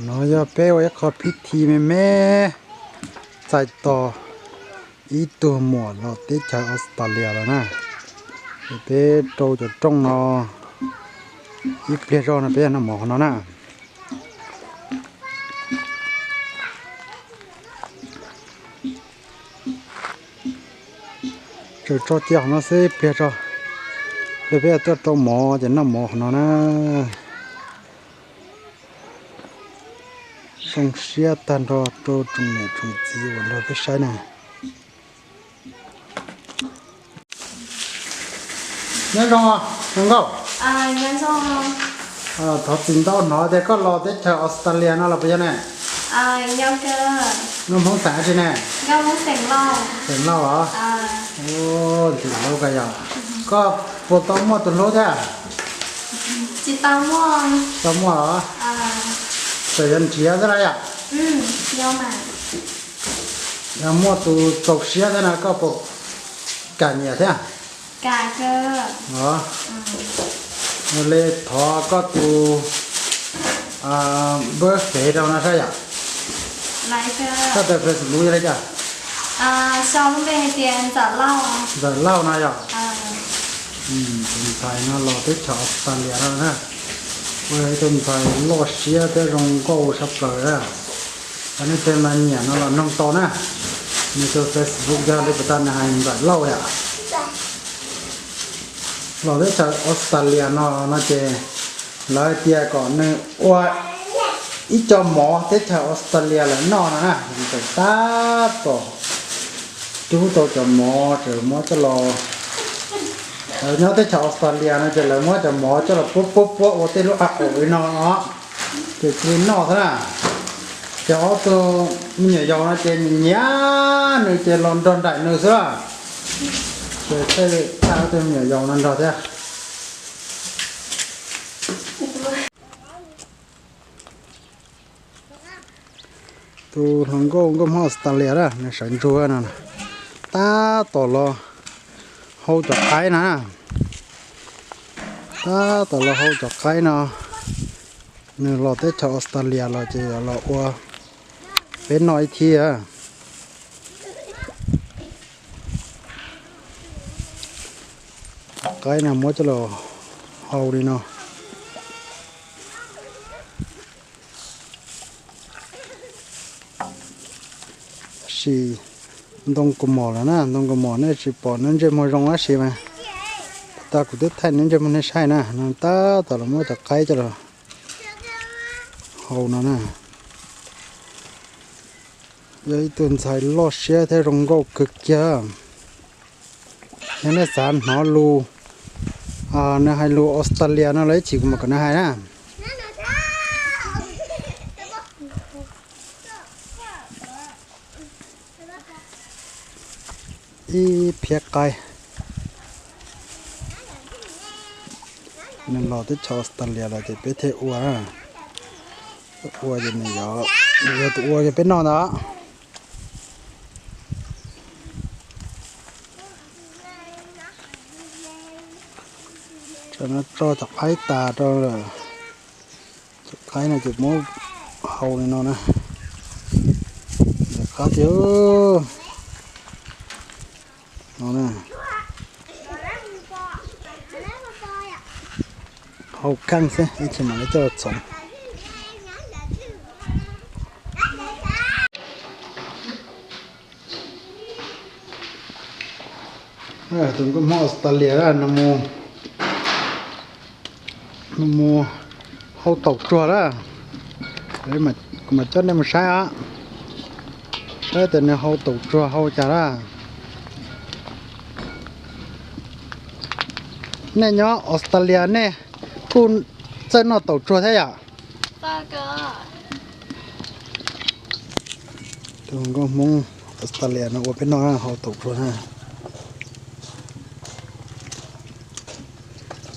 No yog peb ua ib qho phib thi me me txais tos ib tug muam los teb chaws Australia lawm na. Es peb rau cov rooj no ib pliag zog no peb noj mov qhov no na. Tseem tso cia qhov no xwb ib pliag tso, peb tuaj rau mov ces noj mov qhov no na. Zoo siab tag nrho rau tsoom niam tsoom txiv uas nrog peb saib na. Nyob zoo, zoo nkauj. Thov txim ntau hnov tias koj los teb chaws Australia no los puas yog ne? Nkauj Hmoob xeem dab tsi ne? Xeem Lauj los? Ntxim hlub koj yog. Koj puas tau muaj tus hlub thiab? Tsis tau muaj los? Txawm yuav nrhiav xwb na yom? Yog muaj tus txaus siab thiab no koj puas kam nyiam thiab? Ua li thov koj tus npawb fev rau no saib yom. Koj tus Facebook yog li cas? Ntxawm Lauj no yom. Tus ntxhais no los teb chaws Australia no na. Ua ib tug ntxhais loj siab thiab zoo nkauj sab plaws na. Yog nej tej no nyiam no los noog tau na. Nws tus Facebook yog li puas tas nws hais Ntxawm Lauj yom. Los teb chaws Australia no no ces lawv tias kom nws ua ib co mov teb chaws Australia lawv noj no na, nws txawm tab tom cub tau cov mov txawm muab coj los, lawv nyob teb chaws Australia no ces lawv muab cov mov coj los puab puab puab ua tej lub a qaum li no no, ces cia li noj xwb na. Ces ob tug me nyuam yaus no ces nyiam nyiam nws ces los nrog nraim nws xwb na. Ces thiaj li thaij ob tug me nyuam yaus no nrog thiab. Tus hluas nkauj nkauj Hmoob Australia na, nws sawv ntsug no, tab tom los hau cov qaib na, tab tom los hau cov qaib no. Nws los teb chaws Australia los ces yuav los ua peb noj ib thiab. Qaib no muab coj los hau li no. Tab sis ntoo kaus mom lawm na, ntoo kaus mom nej tsis pom nws ntsej muag zoo tab sis mas, tag kuv twb thaij nws ntsej muag nej saib na, no tab tom los muab cov qaib coj los hau no na. Yog ib tug ntxhais loj siab thiab zoo nkauj kawg kiag. Yog nej xav hnov lus, nws hais lus Australia no los ib chim kuv mam kom nws hais na. Ib phiab qaib. Nws los teb chaws Australia lawm ces peb thiaj ua, ua ces nws yog, nws yog tus ua ces peb noj ntag. Tam no tso cov qaib tas rau lawm. Cov qaib no ces muab hau li no na. Ntxim qab tiag. No na. Hau keej xwb ib chim mam li coj los txhoov. Tus nkauj Hmoob Australia no mus, mus hau taum tsuag lawm. Kuv mam coj nej mus saib os, saib tias nws hau taum tsuag hau cas lawm. Nej nyob Australia nej kuj txawj noj taum tsuag thiab yom? Tus nkauj Hmoob Australia no ua peb noj hau taum tsuag na.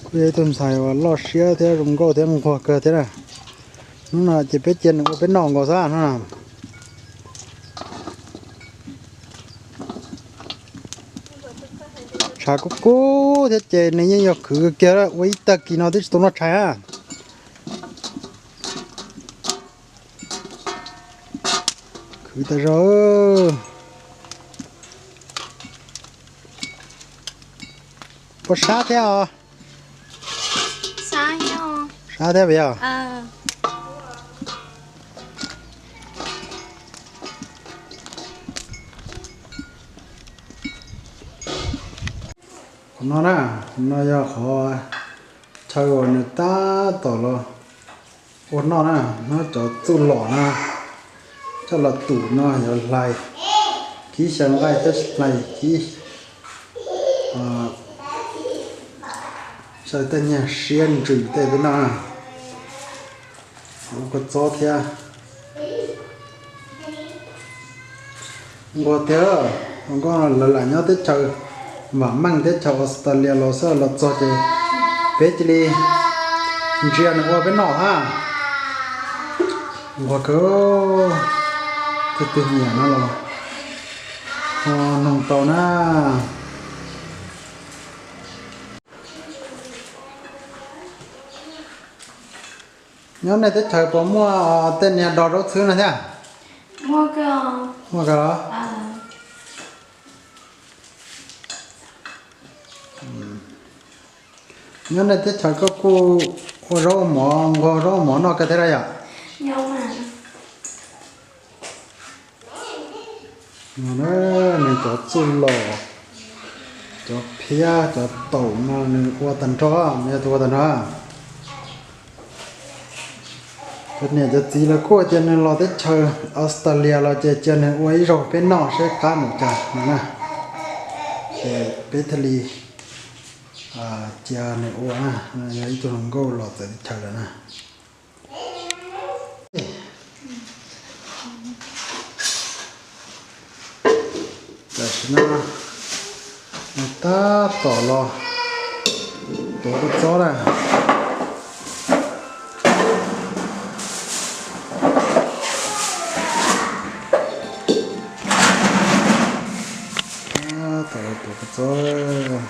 Kuj yog ib tug ntxhais uas loj siab thiab zoo nkauj thiab nquag kawg thiab na. Hnub no ces peb cia nws ua peb noj nkaus xwb hnub no. Tshav kub kub thiab ces nws yeej yog khwv kiag, ua ib tag kis no twb tsis tau noj tshais na. Kwv tas zog, puas sab thiab os? Sab thiab puas yog? Qhov no na, qhov no yog qhov chaw uas nws tab tom los ua noj na, nyob cov txuj lom na, coj los tum no yuav hlais, kib xyaw nqaij thiab hlais kib xyaw tej nyuag siab ntsws tej peb noj na. Ua kua txob thiab. Nquag tiag, hluas nkauj no lawv lam nyob teb chaws vam meej teb chaws Australia los xwb, los txog ces peb cia li ntsia nws ua peb noj hab. Nquag kawg, twg twg nyiam no los ho noog tau na. Nyob nej teb chaws puas muaj tej niag do zaub txhwb no thiab? Muaj kawg los? Nyob nej teb chaws koj kuj ua zaub ua mov, nquag zaub ua mov noj kawg thiab los yom? Nws cov txuj lom, cov phiab, cov taum no nws ua tag nrho, nws yog tus ua tag nrho. Cov niam cov txiv lawv kuj tias nws los teb chaws Australia los ces cia nws ua ib zaug peb noj seb qab mus cas no na. Ces peb thiaj li cia nws ua na, yog ib tug hluas nkauj los txawv teb chaws lawm na. Tam sim no nws tab tom los tuav kua txob na. Tab tom los tuav kua txob.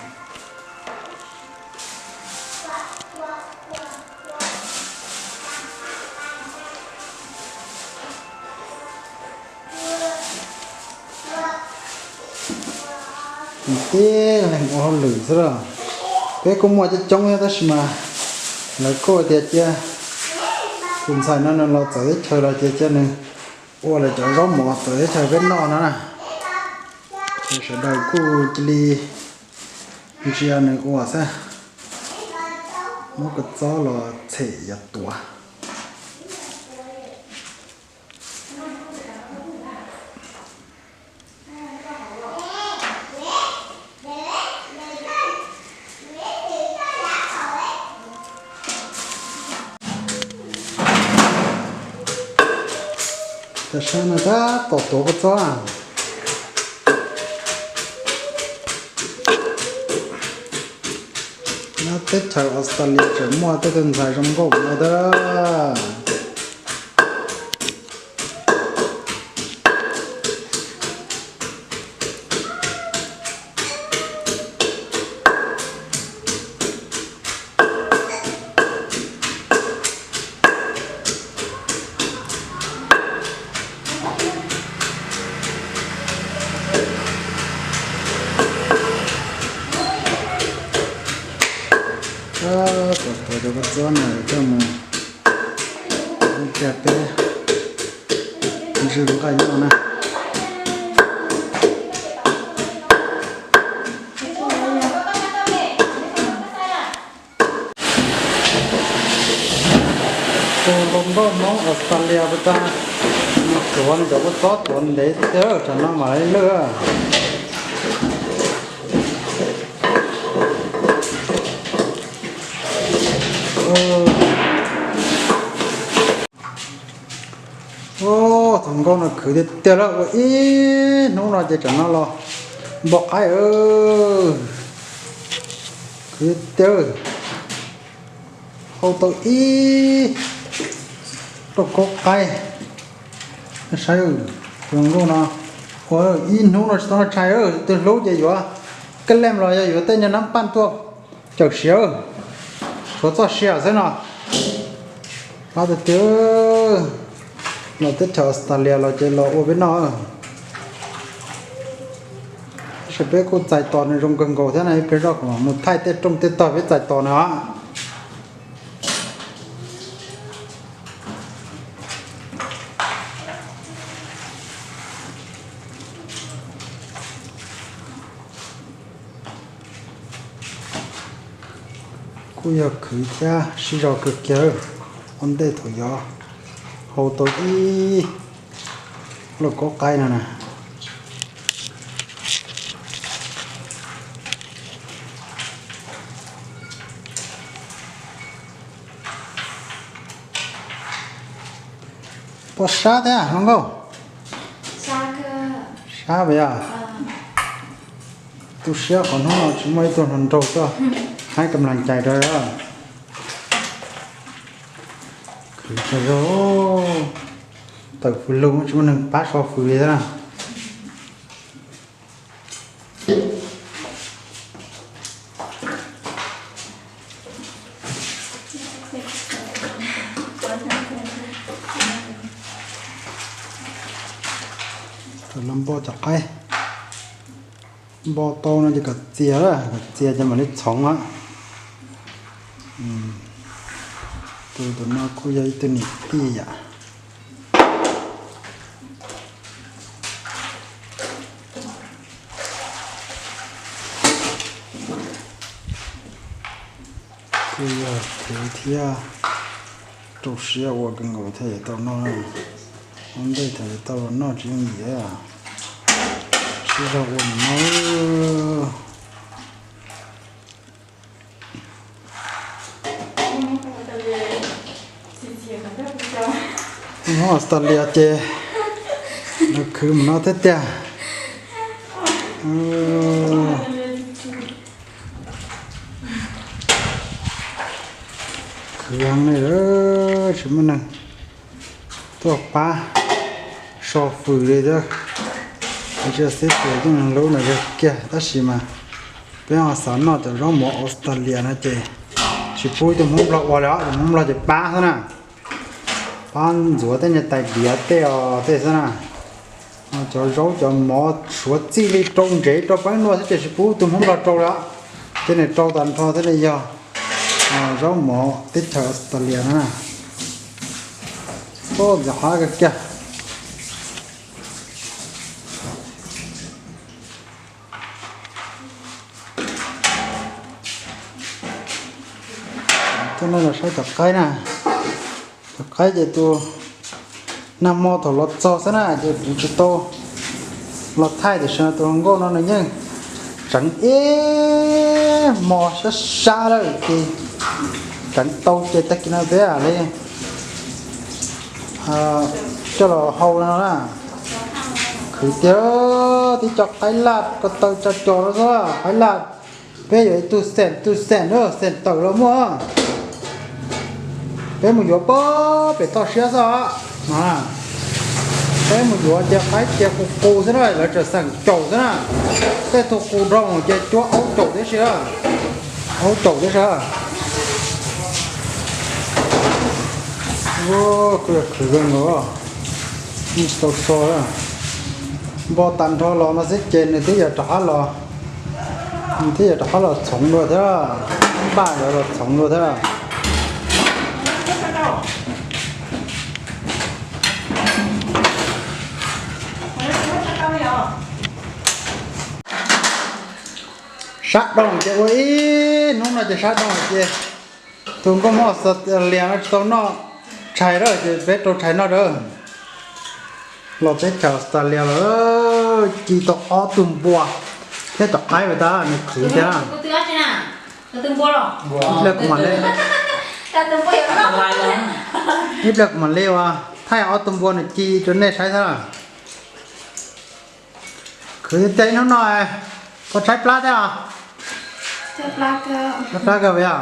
Tib leeg ua hauj lwm xwb los, peb kuj muaj coob coob thiab tab sis mas lawv kuj tias cia tus ntxhais no nws los txawv teb chaws los ces cia nws ua lawv cov zaub mov txawv teb chaws peb noj no na. Ces sawv daws kuj cia li ntsia nws ua xwb. Muab kua txob los txhem yuav tuav. Tam sim no tab tom tuav kua txob. Nyob teb chaws Australia tseem muaj tej tug ntxhais zoo nkauj no thiab. Tuav cov kua txob no coj mus ib pliag peb ntswj nqaij nyob na. Tus hluas nkauj Hmoob Australia puas tas, nws tuav nws cov kua txob tuav ntev tiag, tsam no mam li lwj. Tus hluas nkauj no khwv tiag tiag lawm, ua ib hnub no ces tsam no los npo qaib. Khwv tiag, hau tau ib rooj kaub qaib. Saib, tus hluas nkauj no ua ib hnub no tsis tau noj tshais, tus hlub ces yuav kab lem los yog yuav tej nyuag nab paj tuaj cawm siav, tshuav txoj sia xwb no. Qab tiag tiag. Los teb chaws Australia los ces los ua peb noj. Tab sis peb kuj txais tos nws zoo kawg nkaus thiab na, ib pliag zoj kuv mam mus thaij tej rooj tej tog peb txais tos na. Kuj yog khwv thiab siv zog kawg kiag, ua ntej thaum yuav hau tau ib lauj kaub qaib no na. Pom sab thiab hluas nkauj. Sab puas yog? Tu siab qhov hnub no tsis muaj ib tug hluas nraug tuaj haib kam lag cai rau. Khwv tag zog, tawm fws lug tsis muaj neeg pab so fws li thiab na. Tawm los npo cov qaib, npo tau no ces kom txias, kom txias ces mam li txhoov na. Tus, tus no kuj yog ib tug niam tij yom. Kuj yog khwv thiab rau siab ua kawg nkaus thiaj yuav tau noj. Ua ntej thaum yuav tau los noj tsis yooj yim, siv zog ua mus no. Hmoob Australia ces nws khwv mus no thiab tiag. Khwv heev li, tsis muaj neeg tuaj pab so fws li thiab. Tsis xib tias yeej hlub nws kawg kiag tab sis mas peb ho xav noj cov zaub mov Australia no ces tsis pub ib tug Hmoob Nplog ua li os, tus Hmoob Nplog ces pab xwb na. Pab ntxuav tej niag tais diav tej os tej xwb na. Cov zaub cov mov suav txij li rau ntsev rau peb nua xwb ces tsis pub tus Hmoob Nplog rau li os. Ces nws rau tag nrho thiaj li yog zaub mov teb chaws Australia no na. Ntxim qab kawg kiag. Tuaj no los saib cov qaib na. Cov qaib ces tus nag hmo thaum los txog xwb na ces kuv tsis tau los thaij tiam sis tus hluas nkauj no nws yeej tseev ib hmo sab sab lawm ces tseev tau ces tag kis no peb li coj los hau no na. Khwv tiag, tib co qaib laj ko taw tsa cos no xwb, qaib laj. Peb yuav ib tug xeem, tus xeem na, xeem tawm los muaj. Peb mus yuav pem toj siab xwb. Peb mus yuav ces qaib cia qus qus xwb na, lawv tseem xeem caum xwb na. Tej tug qus dhau ces cuab aub caum tib si, aub caum tib si. Kuj yog khwv kawg nkaus, tsis tau so. Npo tag nrho los no xwb ces nws twb yuav rov qab los, nws twb yuav rov qab los txhoov dua thiab, npaj yuav los txhoov dua thiab. Sab dhau ces ua ib hnub no ces sab dhau ces tus nkauj Hmoob Australia no tsis tau noj tshais lawm ces peb rau tshais noj lawm. Los teb chaws Australia lawm, ci tau ob tug npua thiab cov qaib lawm tab nws khwv thiab. Ib pliag kuv mam li, ib pliag kuv mam li ua thaij ob tug npua nws ci rau nej saib thiab. Khwv tiag ib hnub no, koj tshaib plab thiab os? Tshaib plab kawg yog?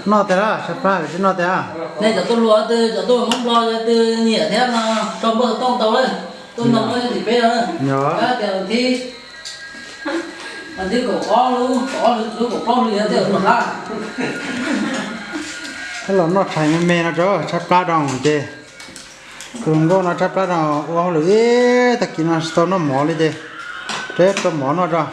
Noj tiag, tshaib plab kawg tsis noj tiag. Nej cov tuaj luag twg, cov tuaj Hmoob Nplog twg nyiam thiab no, tso npawb xov tooj tau lawm, tuaj ntoo lawm tim peb no. Yog tias thib, thib kaum ob lub, kaum ob lub, kaum plaub hlis thiaj tuaj qab. Los noj tshais me me no tso, tshaib plab rau ces tus hluas nkauj no tshaib plab rau ua hauj lwm ib tag kis no tsis tau noj mov li ces rov rau mov noj tso.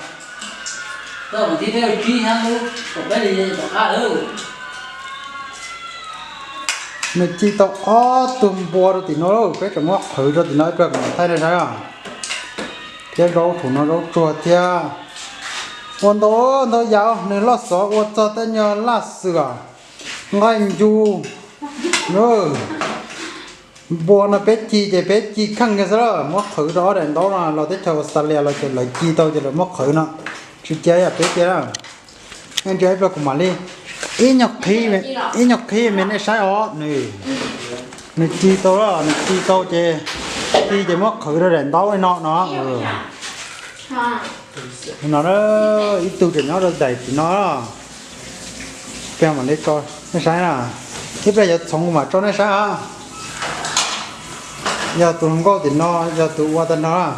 Nws ci tau ob tug npua rau tim no, peb tseem muab qhwv rau tim no ib pliag kuv mam thaij nej saib os. Thiab zaub thaum no zaub tsuag thiab. Ua ntau ntau yam, nws loj xov ua txog tej nyuag laj xwm, nqaij ncu. Npua no peb ci ces peb ci kheej kiag xwb, muab qhwv rau ob daim ntaub no los teb chaws Australia los ces lawv ci tau ces lawv muab qhwv no, tsis cia yam peb cia na. Ntsia ib pliag kuv mam li ib nyuag qhib me nej saib os. Nws ci tau, nws ci tau ces ci ces muab qhwv rau daim ntaub li no no. No ib tug tseem nyob rau daim tim no. Peb mam li tso nej saib na. Ib pliag yuav txhoov kuv mam tso nej saib os. Yog tus hluas nkauj tim no, yog tus ua tag no.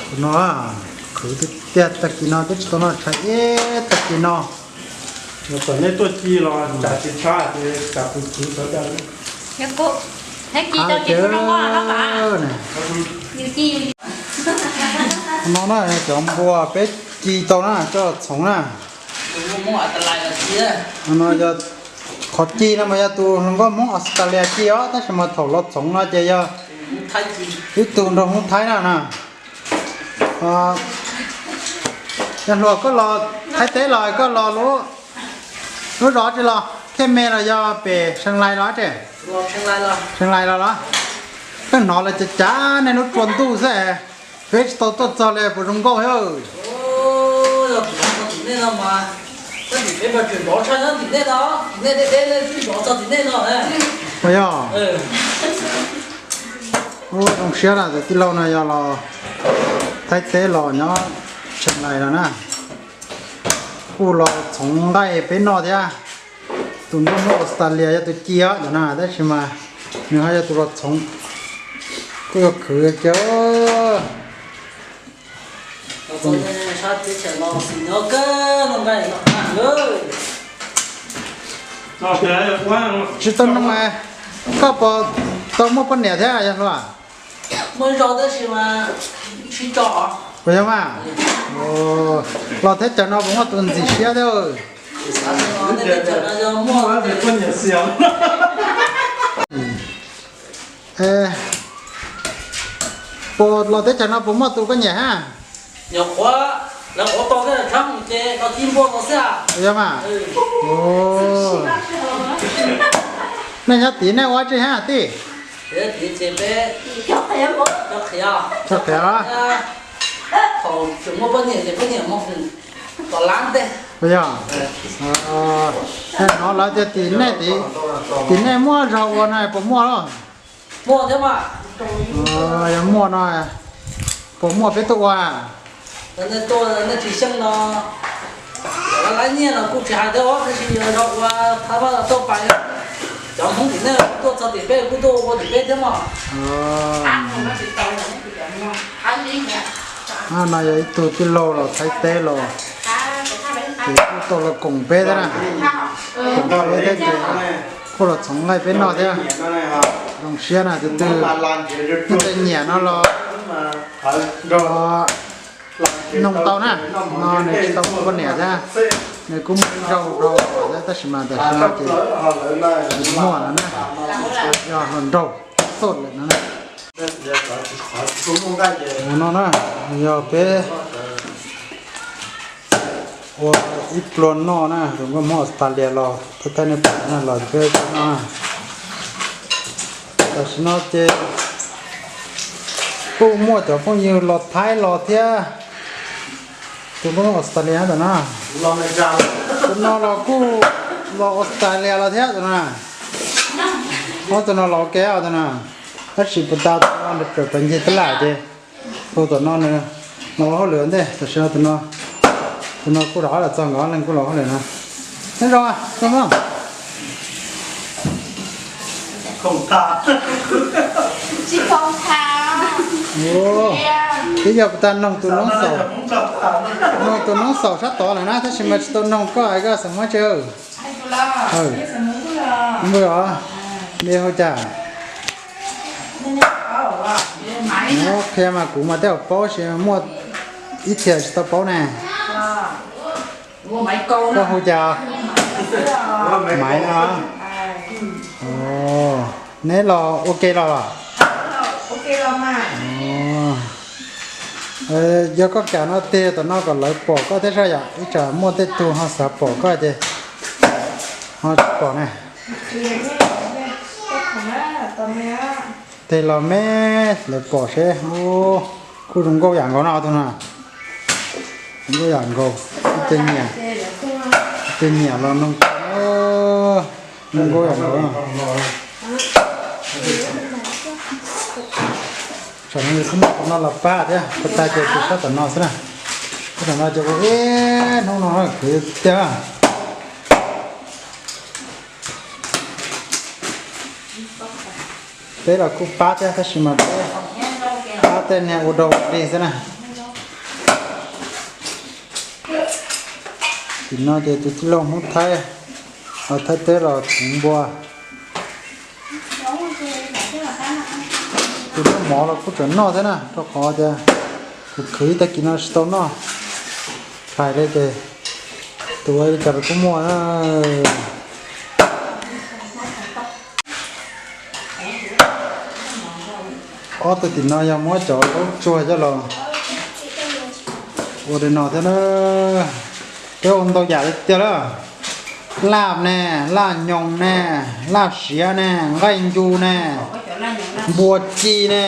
Tus no qhwv tiag tiag, tag kis no twb tsis tau noj tshais ib tag kis no. Thaum nej tuaj ci los tsam tsis tshab ces tsam kuv khwv sawv daws. No na, cov npua peb ci tau na, coj txhoov na. No yog qhov ci no mas yog tus hluas nkauj Hmoob Australia ci os, tab sis mas thaum los txhoov no ces yog ib tug nraug Hmoob Thaib na na. Yog hluas koj los Thaib teb los koj los lub, lub zos tsi los Khej Me los yog pem Seev Lais los tsi? Seev Lais los los? Koj hnov lawv cav cav nej lub tsua ntuj xwb, peb tsis tau tuaj txog li puas zoo nkauj thiab? Ua yog, zoo siab na, tus tij laug no yog los Thaib teb los nyob Seev Lais los na, kuj los txhoov nqaij peb noj thiab. Tus nraug Hmoob Australia yog tus ci os ntawm na, tab sis mas nws ho yog tus los txhoov, kuj yog khwv kiag. Tsis tau nug, koj puas tau muaj poj niam thiab yog hluas? Puas yog mas, los teb chaws no puas muaj tus ntxim siab thiab? Puas los teb chaws no puas muaj tus koj nyiam hab? Yog mas, nej nyob tid nej ua dab tsi hab tij? Tso qhiav. Yog, hnov lawv tias tim nej, tim nej muaj zog ua no puas muaj los? Yog muaj no, puas muaj peb tuaj ua? No yog ib tug tij laug los Thaib teb los, ces kuj tau los koom peb thiab na, koom peb thiab ces kuj los txhoov nqaij peb noj thiab. Zoo siab na, tus twg muaj tej nyiam no los noog tau na. No nws tsis tau muaj poj niam thiab, nws kuj muaj zaug rau thiab, tab sis mas tam sim no ces muaj no na, yog hluas nraug xoj lawm no na. No na, yog peb ua ib pluag noj na, tus nkauj Hmoob Australia los thaij thaij nej pom na, los peb noj na. Tam sim no ces kuj muaj cov phooj ywg los Thaib los thiab, tus nkauj Australia ntawm na, tus no los kuj los Australia los thiab tus no na. Ob tug no los ua ke tus no, tab sis puas tas tus no nws tseem pais ncig tab laj ces hu tom no nws los ua hauj lwm ua ntej, tam sim no tus no, tus no kuj rov qab los txog nkawd ob leeg kuj los hauj lwm no. Nyob zoo, zoo mog. Twb yog puas tas noog tus noob xaum, noog tus noob xaum sab tod lawm na, tab sis mas tsis tau noog koj hais koj xav muab tsi. Npawg os, npe hu cas? Qhia mas kuv mas tej zaum paub, sis muaj ib txhia tsis tau paub ne. Koj hu cas? Maiv no. Neb los ua ke los los? Yog koj kam no tig tom no kom lawv pom koj thiab saib yom, ib tsam muaj tej tug ho xav pom koj ces ho tsis pom ne. Tig los me lawv pom seb. Kuj zoo nkauj yam nkaus no tus no. Zoo nkauj yam nkaus. Tej nyiam, tej nyiam los noog, zoo nkauj yam nkaus. Tsam no kuj muab tus no los pab thiab, puas tas ces tus sab tom no xwb na. Sab tom no ces ua ib hnub no khwv tiag. Peb los kuj pab thiab tab sis mas peb pab tej niag ua dog ua dig xwb na. Tim no ces tus tij laug Hmoob Thaib, Thaib teb los txhoov npua. Tus noj mov los kuj tseem noj thiab na, rau qhov tias kuv khwv ib tag kis no tsis tau noj. Hais li ces tus ua li cas los kuj muaj. Ob tug tim no yog muab cov laub tsuag coj los ua li no thiab na. Peb ua ntau yam li tiag lawm. Laj ne, laj nyoos ne, laj siav ne, nqaij ncu ne, npua ci ne,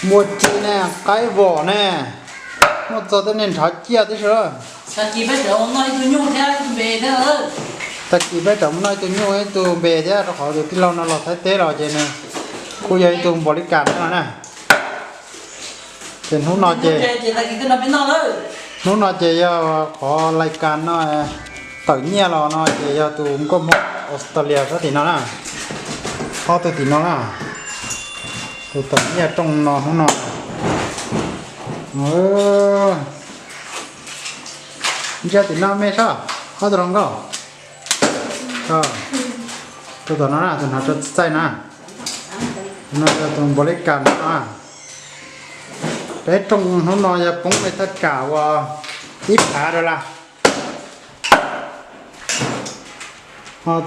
npua ci ne, qaib vom ne, muaj txog tej niag nrhav ciaj tib si. Tag kis peb tseem mus noj ib tug nyuj ib tug npe thiab, rau qhov tus tij laug no los Thaib teb los ces nws kuj yog ib tug npaum li cas no na. Ces hnub no ces, hnub no ces yog qhov lais kas no tawm nyiaj los no ces yog tus nkauj Hmoob Australia sab tim no na, ob tug tim no na, tus tawm nyiaj rooj no hnub no. Ntsiab tim no me sab, ob tug hluas nkauj. Tus tom no na, tus hnav tso txaij na, no yog tus npaum li kas no. Peb rooj hnub no yog poob li thaj tsam uas ib phav dollar.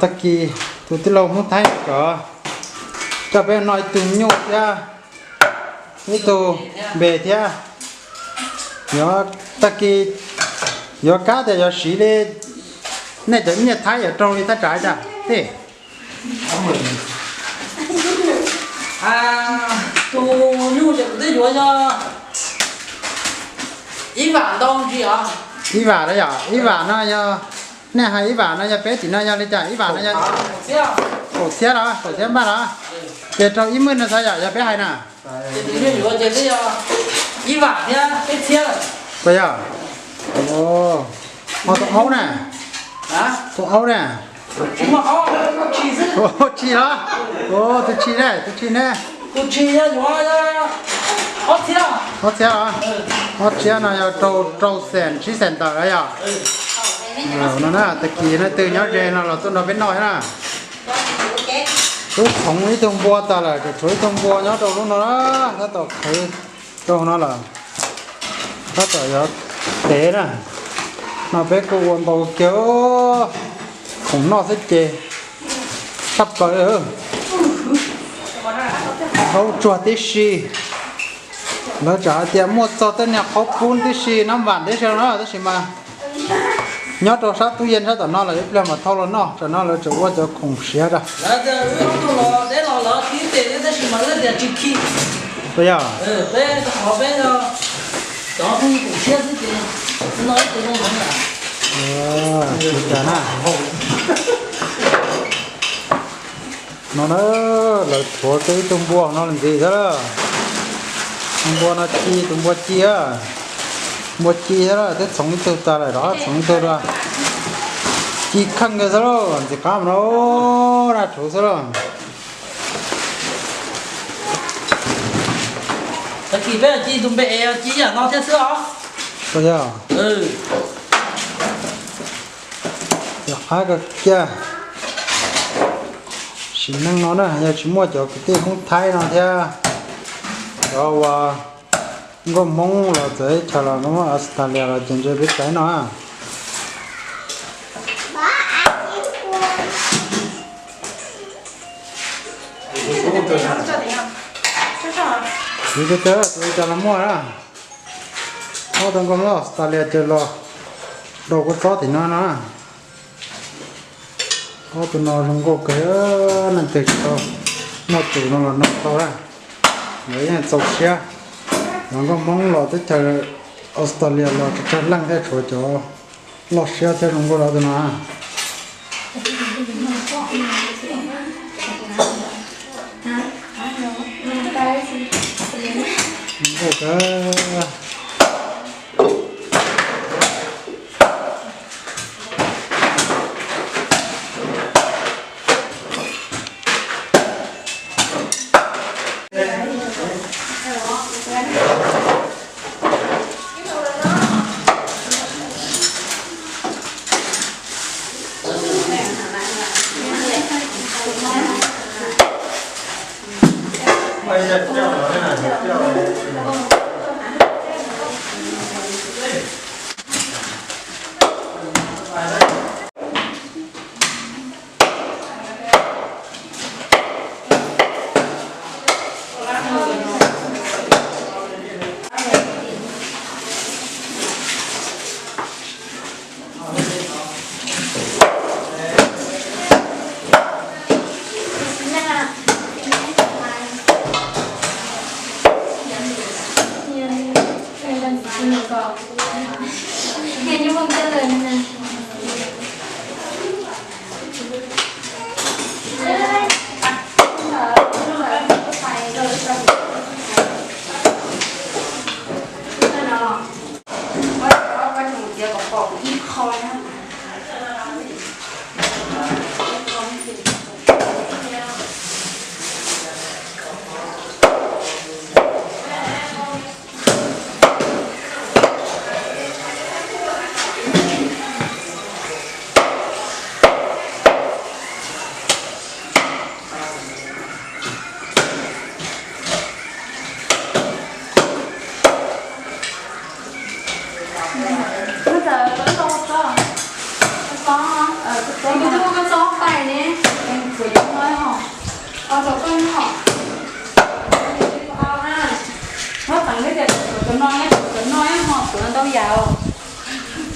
Tag kis tus tij laug Hmoob Thaib kom coj peb noj ib tug nyuj thiab ib tug npe thiab. Yuav tag kis yuav kab tias yuav siv li nej cov nyiaj Thaib yuav raug li thaj tsam cas tej. Tus nyuj ces kuv twb yuav yog ib vam ntau ntsis os. Ib vam na yom, ib vam no yog, nej hais ib vam no yog peb tim no yog li cas? Ib vam no yog kaum txhiab los, kaum txhiab npaj los? Ces rau ib mwj no xav yom, yog peb hais na. Ib vam thiab peb txhiab. Puas yog? Ho tus aub na? Tus aub na? Tsis los? Tus tshis ne, tus tshis ne? Ob txhiab los? Ob txhiab no yog rau, rau xees tsib xees tawm los yog? No na, tag kis leej twg nyob ze no los tuaj nrog peb noj thiab na. Twb txhoov ib tug npua tas lawm, tseem tshuav ib tug npua nyob rau lub no na, tab tom khwv rau no lawm. Tab tom yuav tev na. No peb kuj ua npau kiag khoom noj xwb ces tshaj plaws. Qaub tsuag tib si. Lawv tsam hais tias muaj txog tej niag qaub pub tib si, nab vam tib si no tab sis mas nyob rau sab tub yees sab tom no lawm, ib pliag mam thauj los noj. Tam no lawv tseem ua cov khoom siav rau. Puas yog? No na, lawv thuav kiag ib tug npua no ntxiv xwb. Tus npua no ci, tus npua ci, npua ci xwb, twb txhoov ib tug tas lawm, rov txhoov ib tug dua. Ci kheej kiag xwb lauj, ntxim qab mas no, daj rhuv xwb lauj. Tag kis peb ci tus npe es ci yam no thiab xwb os. Puas yog? Yog Ab, koj kiag sim neej no na, yog tsis muaj cov kwv tij Hmoob Thaib no thiab cov uas nkauj Hmoob los txawv teb chaws los nkauj Hmoob Australia los ces ntshe peb tsis tau no. Kuv cov cov tus cas los muaj na. Ob tug nkauj Hmoob Australia ces los rau kua txob tim no no. Ob tug no zoo nkauj kawg, leej twg tsis tau noj tus no los noj tau na. Lawv yeej txaus siab. Cov nkauj Hmoob los teb chaws Australia los tsawg tsawg leej thiab, tshuav cov loj siab thiab zoo nkauj rau ob tug no. Nkauj kawg. Hlob teev tias cov no, cov no ho cov ntau yam,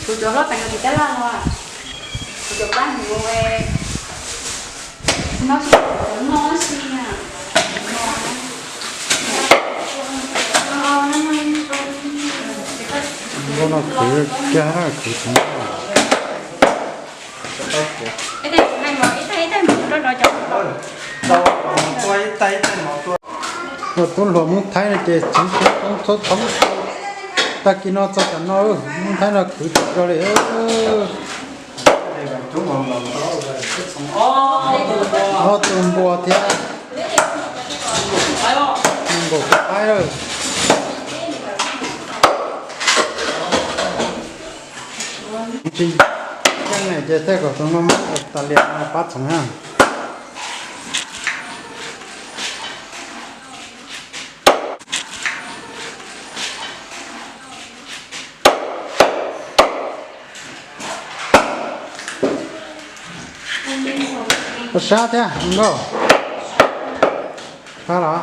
kuv cov hlob teev tim tab laj no, kuv cov pab hnyuv no, cov no si na. Nkauj no khwv kiag na, khwv tsis muaj. Tub hluas Hmoob Thaib no ces txhoov txhoov txhoov txhoov, tag kis no txog tam no Hmoob Thaib no khwv tsis tau li. Ob tug npua thiab nkaum tub qaib lawm. Tsis yeej ne ces tej kom tus no muab tas lias no pab txhoov na. Sab thiab nkauj. Sab los?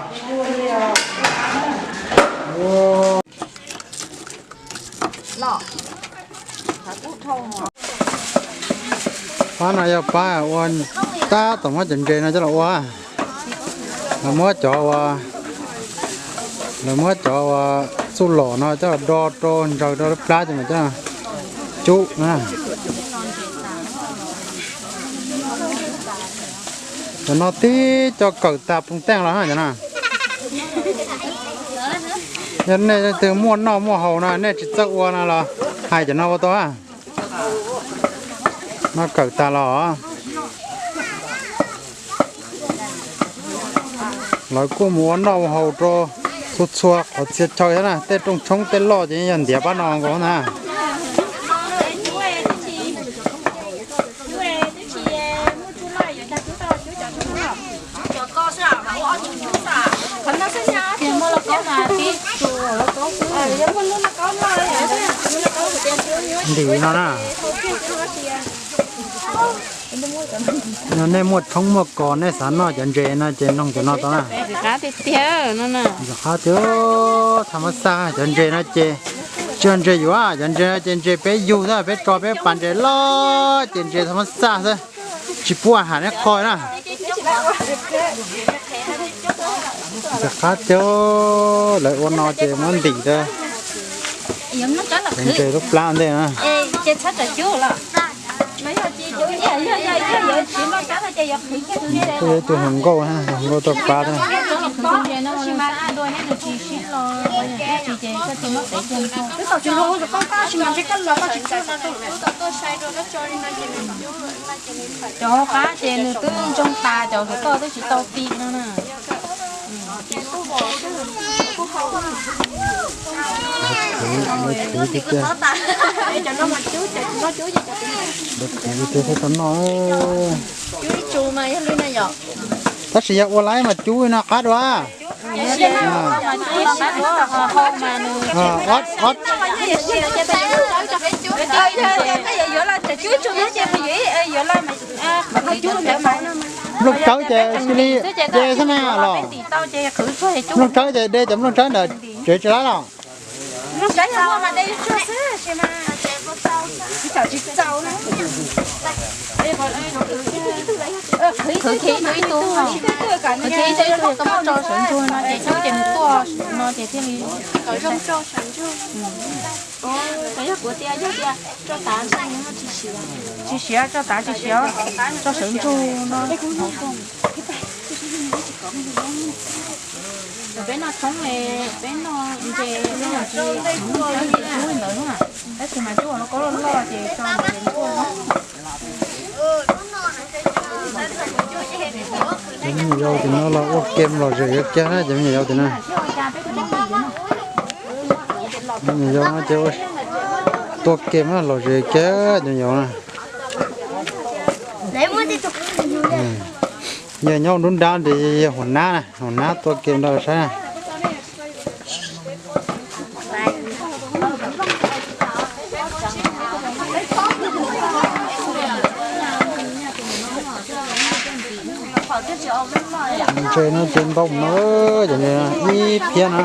Pab no yog pab ua, tab tom muab cov ntses no coj los ua. Lawv muab cov ua, lawv muab cov ua txuj lom no coj los do rau ntsaws rau lub plab ces mas coj cub na. Cov no tib co kawm tas poob teej los cov no. Yog nej leej twg muaj noj muaj haus no nej tsis txawj ua no los hais cov no ua tau. No kawm tas los. Lawv kuj mus ua noj ua haus rau txhua txhua qhov txhia chaw thiab na, tej rooj tshoob tej loj ces yog ntiav pab no nkaus na. Ntim no na. Yog nej muaj tshoob muaj kos nej xav noj cov ntses no ces noog cov no tau na. Qab tiag tiag no na. Qab tiag, tham mas xaj cov ntses no ces tsis yog ntses yuav, cov ntses no ces ntses peb yug xwb, peb tso peb pas ntses loj ces ntses tham mas xaj xwb, tsis pub a has neb qho na. Ntses qab tiag, lawv ua no ces muab ntim rau ntses lub plab ntej na. Kuj yuav tus hluas nkauj, hluas nkauj tuaj pab thiab. Cov hauv qab ces nws twb ntsoog tas, cov hauv toj twb tsis tau ti no na. Lawv khwv tiag tiag, lawv khwv tiag tiag thiab tau noj. Tab sis yog ua laib mas cub no qab dua. Nplooj tsawb ces cia li de xwb na los? Nplooj tsawb ces de cov nplooj tsawb ntawd tsev tsis laib los? Khwv kiag ib tug ib tug, khwv kiag ib tug ib tug, koj muab tso sawv ntsug no ces cub ces nws tuaj no ces thiaj li. Tsis siav, tso tav tsis siav, tso sawv ntsug no. Peb noj tshoob, peb noj ntses, peb noj tsis cub ntawd na. Tab sis mas cub los koj loj loj ces tso ntawd ces ntuj. Cov me nyuam yaus tim no los ua kem lom zem kawg kiag na cov me nyuam yaus tim no. Me nyuam yaus no ces ua tua kem lom zem kiag cov me nyuam yaus na. Yog nyob nruab nrab nti yog huam nab na, huam nab tua kem nrog saib na. Ntses no ces ntau no, cov ib phiab na.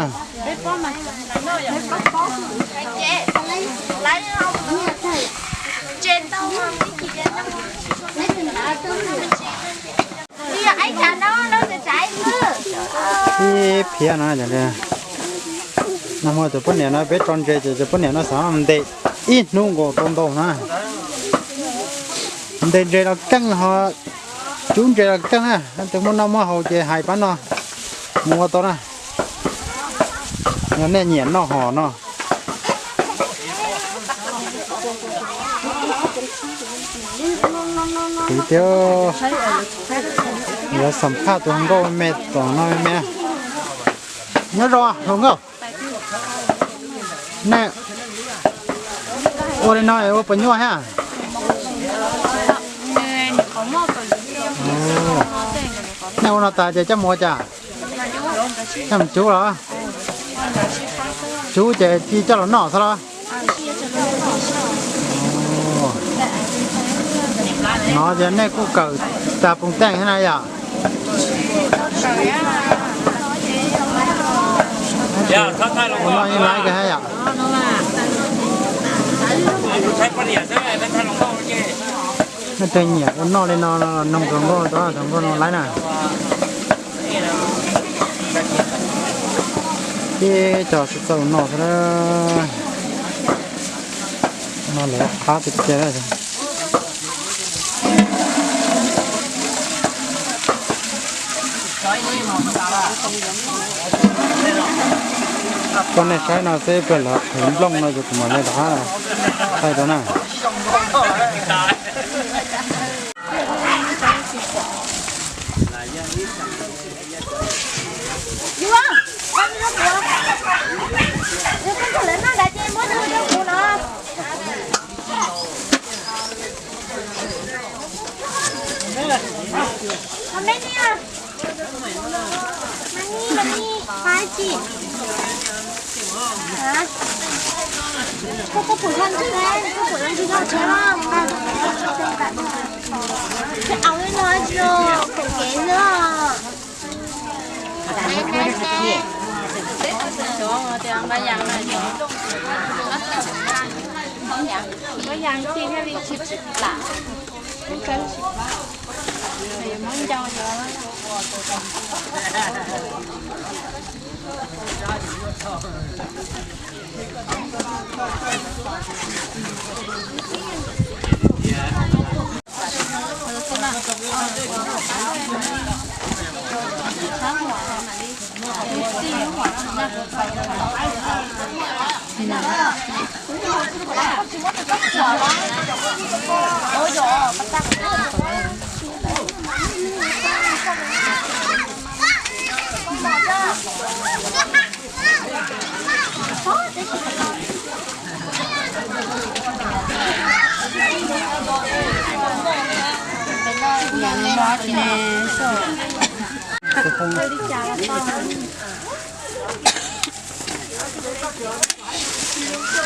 Ib phiab no, nag hmo cov poj niam no peb tso ntses ces cov poj niam no xav ntes ib hnub nkaus tau ntau na. Ntes ntses los keej ho cub ntses los keej na, leej twg muaj noj muaj haus ces hais pab no mus ua tau na. Yog nej nyiam noj hom no. Kwv tij, yuav xam phaj tus hluas nkauj me tom no me. Nyob zoo hluas nkauj. Nej ua li no ua puas nyuaj thiab? Nej ua no tas ces coj mus ua cas? Coj mus cub los? Cub ces ci coj los noj xwb los? No ces nej kuj kawm tas poos teej thiab na yom? Ua no yeej laib kawg thiab yom? Nej twg nyiam ua noj li no los noog tus nkauj, tus nkauj no laib na. Tib co xwb txaus noj xwb na. No lawv qab tiag tiag. Koj nej saib no xwb, peb lawv qhwv nplooj no ces kuv mam li rov qab thaij rau na. Hả? Có có phủ thanh chứ đấy, có phủ thanh chứ không chứ không? Cái ống ấy nói chứ, phủ kế nữa. Có dàn chi hay bị chịu chịu lạ. Món rau.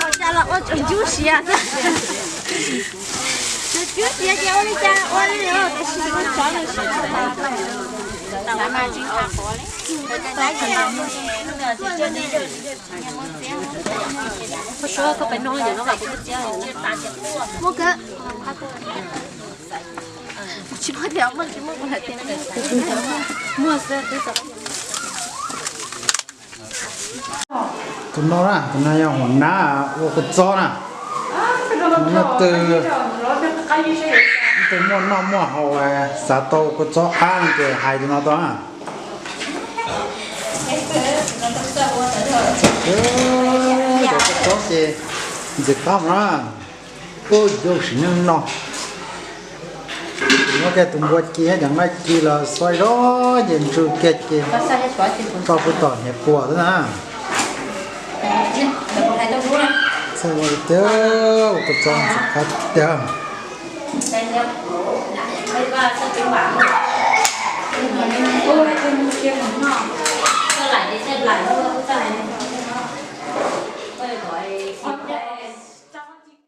Ua cas los ua tsuas ncub siav xwb. Tsuas ncub siav ces ua li cas ua li os, tab sis ua tsov nws siav. Muaj kawg. Tsis muaj tias muaj, tsis muaj kuv hais tias muaj xwb twb tau. Tus no na, tus no yog hua nab ua kua txob na. Tus no twg twg muaj noj muaj haus xav tau kua txob qab no ces hais tus no tau na. Cov kua txob ces ntxim qab na. Ua yus sim neej no. Muab kiag tus npua ci thiab cov nqaij ci los xo zog ces ntsw kiag ces tso pub tom hniav puas xwb na. Txhob ua tiag, ua kua txob ntxim qab tiag.